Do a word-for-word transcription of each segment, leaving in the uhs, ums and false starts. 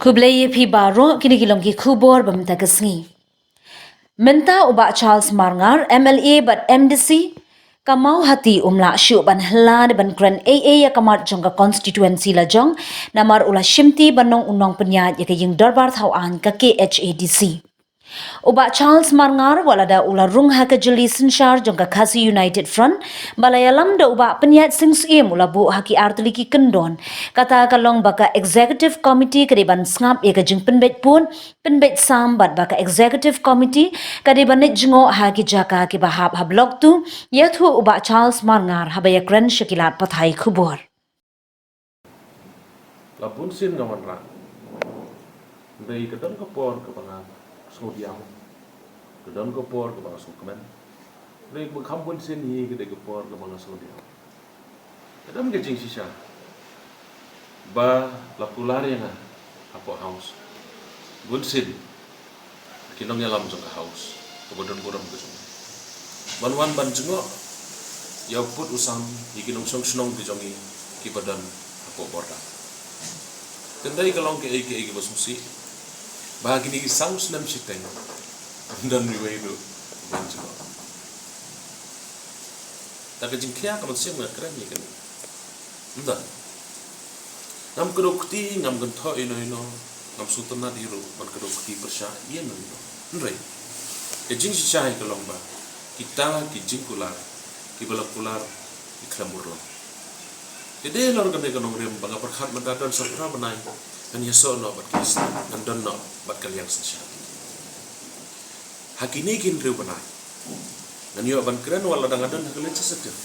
Khublei ïa phi baroh, kine ki long ki khubor ba mynta ka sngi. Mynta u Bah Charles Marngar, M L A bad M D C ka Mawhati um lah shuh ban hylla ne ban kren ei ei ïa ka mat jong ka constituency la jong, namar u la shimti ban long u nongpynïaid ïa ka ïing dorbar thaw aiñ ka K H A D C. U Bah Charles Marngar, wat lada u la rung ha ka jylli synshar jong ka Khasi United Front, ba la ïalam da u Bah Pynïaid Sing Syiem, u la buh ha ki artylli ki kyndon. Kata ka long ba ka Executive Committee ka dei ban sngap ïa ka jingpynbeit pud, pynbeit sam, bad ba ka Executive Committee ka dei ban leit jngoh ha ki jaka kiba hap ha Block two, ïathuh u Bah Charles Marngar haba ïakren sha ki lad pathai khubor. La bun sien nga wanrah. Hynrei ka don ka por kaba nga sngewdiaw. Ka don ka por kaba nga sngewkmen. Hynrei kaba kham bun sien hi ka dei ka por kaba nga sngewdiaw. Ka don ka jingshisha ba la kular ïa nga hapoh House. Bun sien ki nongïalam jong ka House, kaba don burom ka jong, ban wan ban jngoh ïa u pud u sam ïa ki nongshong shnong ki jong ngi kiba don hapoh border. Te ym dei ka long kaei kaei kaba sngewsih ba ha kine ki saw snem shiteng ym don uwei ruh ban jngoh. Ta ka jingkhia ka mynsiem nga kren ïa kane. Ynda ngam kdew kti, ngam kynthoh ïano ïano, ngam sngewtynnat hi ruh ban kdew kti pyrshah ïano ïano. Hynrei ka jingshisha hi ka long ba kita ki jingkular kiba la kular ki khlem urlong. Te dei halor kane ka nongrim ba nga pyrkhat mynta don sa phra bnai ngan ïasoh noh bad ki, ngan don noh bad ka liang synshar. Ha kine ki hynriew bnai ngan ïoh ban kren wat lada nga don ha ka legislature.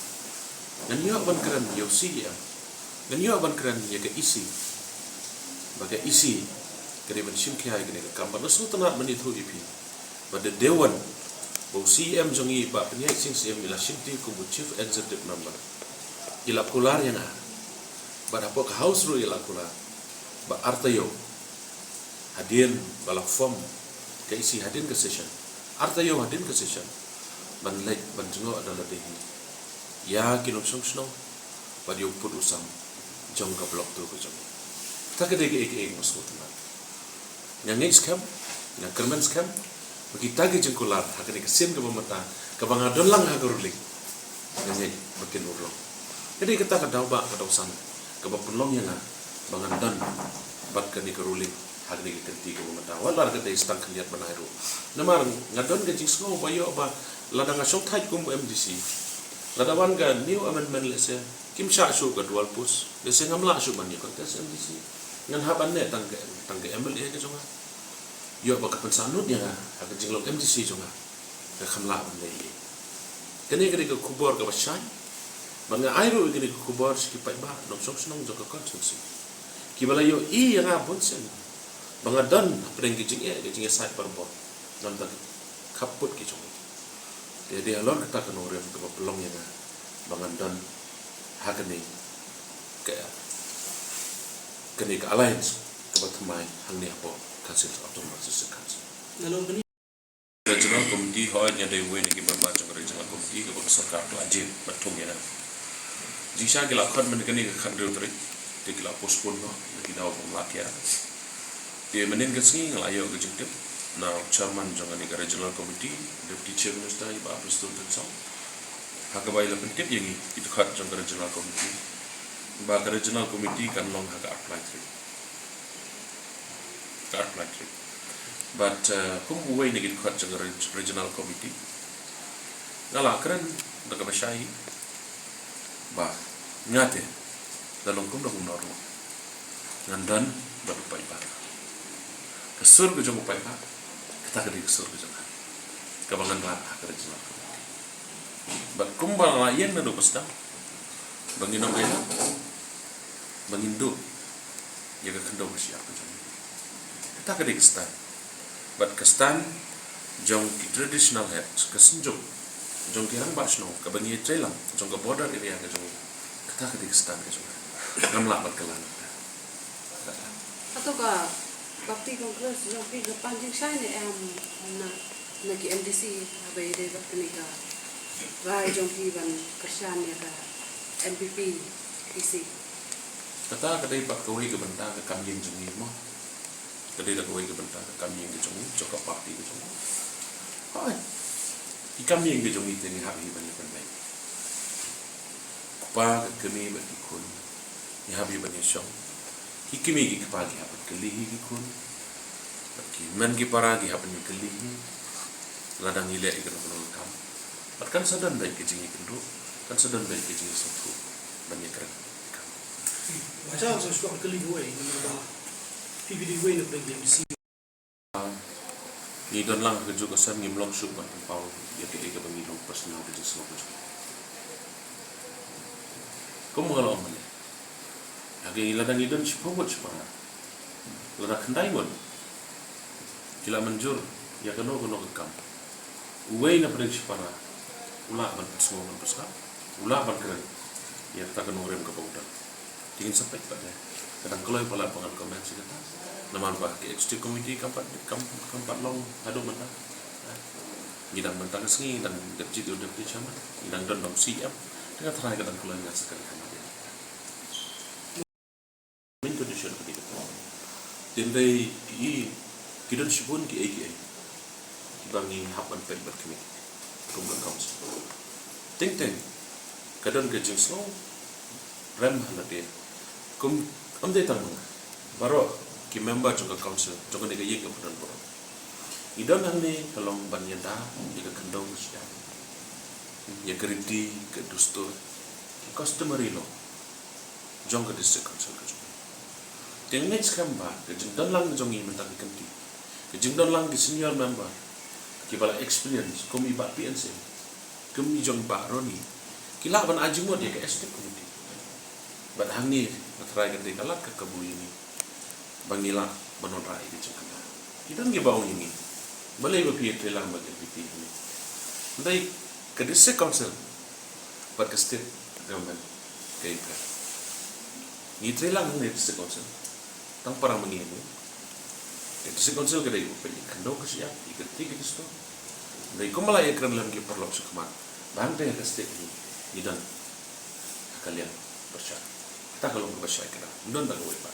Ngan ïoh ban kren ïa u C E M. Ngan ïoh ban kren ïa ka E C. Ba ka E C ka dei ban shim khia ïa kane ka kam, bad nga sngewtynnat ban ïathuh ïa phi ba da dei wan ba u C E M jong ngi, Bah Pynïaid Sing Syiem, i la shimti kum u Chief Executive Member, i la kular ïa nga. Bad hapoh ka House ruh i la kular ba artaïew hadien ba la form ka E C, hadien ka session, artaïew hadien ka session, ban leit ban jngoh da lade hi ïa ki nongshong shnong bad ïa u pud u sam jong ka Block two ka jong ngi. Kata ka dei kaei kaei kaba sngewtynnat. Nga ngeit skhem, nga kyrmen skhem ba kita ki jingkular ha kane ka sien kaba mynta kaba nga don lang ha ka ruling, nga ngeit ba kin urlong. Ka dei kata ka daw ba ka daw san kaba pynlong ïa nga ba ngan don bad kane ka ruling ha kane ka kynti kaba mynta, wat la ka dei sa tang khyndiat bnai ruh. Namar nga don ka jingsngew ba ïoh ba lada nga shongthait kum u M D C, lada wan ka new amendment lehse, kim shah shuh ka dual post, lehse ngam lah shuh ban ïa contest M D C. Ngan hap ban neh tang ka, tang ka M L A ka jong nga. Ïoh ba ka pynsahnud ïa nga ha ka jinglong M D C jong nga, nga kham lah ban leh ei ei. Kane ka dei ka khubor kaba shai. Bad nga ai ruh ïa kane ka khubor sha ki paidbah nongshong shnong jong ka constituency kiba la ïohi ïa nga bun sien ba nga don hapdeng ki jingeh, ki jingeh sait barabor na ka bynta ki khappud ki jong ngi. Te dei halor kata ka nongrim kaba pynlong ïa nga ba ngan don ha kane ka, kane ka alliance kaba thymmai hangne hapoh Khasi Hills Autonomous District Council. Regional Committee, hooid, nga dei uwei na ki member jong ka Regional Committee kaba ka sorkar ka la jied ban thung ïa nga. Jingshisha ki la khot mynta kane ka khathynriew tarik, te ki la postpone noh na ki daw bym lah khia. Te mynnin ka sngi nga la ïoh ka jingtip na u chairman jong kane ka Regional Committee, Deputy Chief Minister, i Bah Prestone Tynsong, ha kaba i la pyntip ïa ngi ki dkhot jong ka Regional Committee ba ka Regional Committee kan long ha ka arphew lai tarik. Ka arphew lai tarik. Bad, eh, kum uwei na ki dkhot jong ka Reg-, Regional Committee, nga la kren da kaba shai ba nga te, da long kumno kumno ruh, ngan don bad u paidbah. Ka sur ka jong u paidbah, kata ka dei ka sur ka jong nga, kaba ngan rah ha ka Regional Committee. Bad kumba la ïeng naduh ba sdang ba ngin ym ailad, ba ngin duh ïa ka khyndew ka shyiap ka jong ngi. Kata ka dei ka stand. Bad ka stand jong ki traditional heads, ka synjuk jong ki rangbah shnong kaba ngi ïatrei lang, jong ka border area ka jong ngi, kata ka dei ka stand ka jong nga. Ngam lah ban kylla nangta. Hato ka party Congress jong phi ka pan jingshai ne em na, na ki M D C haba ïadei bad kane ka rai jong phi ban kyrshan ïa ka N P P E C? Kata ka dei pat kawei ka bynta ka kam ïing jong ngi mo. Ka dei da kawei ka bynta ka kam ïing ka jong ngi, jong ka party ka jong ngi. Hooid. Ki kam ïing ka jong ngi te ngi hap hi ban ïa pynbeit. Kpa ka kmie bad ki khun ngi hap hi ban ïa shong. Ki kmie ki kpa ki hap ban kylli hi ki khun. Bad ki hynmen ki para ki hap ban ïa kylli hi. Lada ngi leh ïa kano kano ka kam, bad kan sa don beit ka jingïakynduh, kan sa don beit ka jingïasngewthuh ban ïakren. Ba jia sa shuwa kylli kawei, namar ba phi phi dei wei na pdeng K M D C. Ngi don lang ha kajuh ka sem, ngim long shuh ban pynpaw ïa kaei kaba ngi long personal ka jingsngew ka jong ngi. Kum ba nga la ong mynne, ha ki lada ngi don shiphew ngut shipara, lada khyndai ngut ki la mynjur ïa kano kano ka kam, uwei na pdeng shipara u lah ban pynsngew ban pynsngap, u lah ban kren ïa kata ka nongrim kaba u don. Te ngin sa peit pat de. Ka dang kloi palat ba ngan comment ïa kata. Namar ba ka executive committee kam pat, kam, kam pat long haduh mynta. Ngi dang mynta ka sngi ngi dang dep jied u deputy chairman, ngi dang don da u C E M. Te nga tharai ka dang kloi, ngan sa kren kumne. Main condition ka dei kata. Te hynrei ki, ki don shibun kiei kiei kiba ngi hap ban peit bad kmie kum ka council. Teng teng ka don ka jingsngew rem ha lade. Kum, ym dei tang ma nga, baroh ki member jong ka council, jong kane ka ïing kaba don baroh, ngi don hangne ka long ban ïada ïa ka khyndew ka shyiap, ïa ka riti ka dustur, ka customary law jong ka district council ka jong ngi. Te nga ngeit skhem ba ka jingdon lang jong ngi mynta ka kynti, ka jingdon lang ki senior member kiba la experience kum i Bah P N Singh, kum i jong Bah Ronnie, ki lah ban ai jingmut ïa ka executive committee. Bad hangne nga tharai ka dei ka lad ka kabu ïa ngi ba ngi lah ban wanrah ïa ka jingkynmaw. Ki don kiba ong ïa ngi, balei ba phi ïatrei lang bad L P T hangne? Hynrei ka district council bad ka state government ka ïapher. Ngi trei lang hangne district council tang para ma ngi hangne. Ka district council ka dei ba peit ïa ka khyndew ka shyiap, ïa ka riti ka dustur. Hynrei kumba la ïakren lem ki paralok shakhmat, ba hangta ha ka state ngi, ngi don ha ka liang pyrshah. Kata ka long kaba shai kdar, ym don da kawei pat.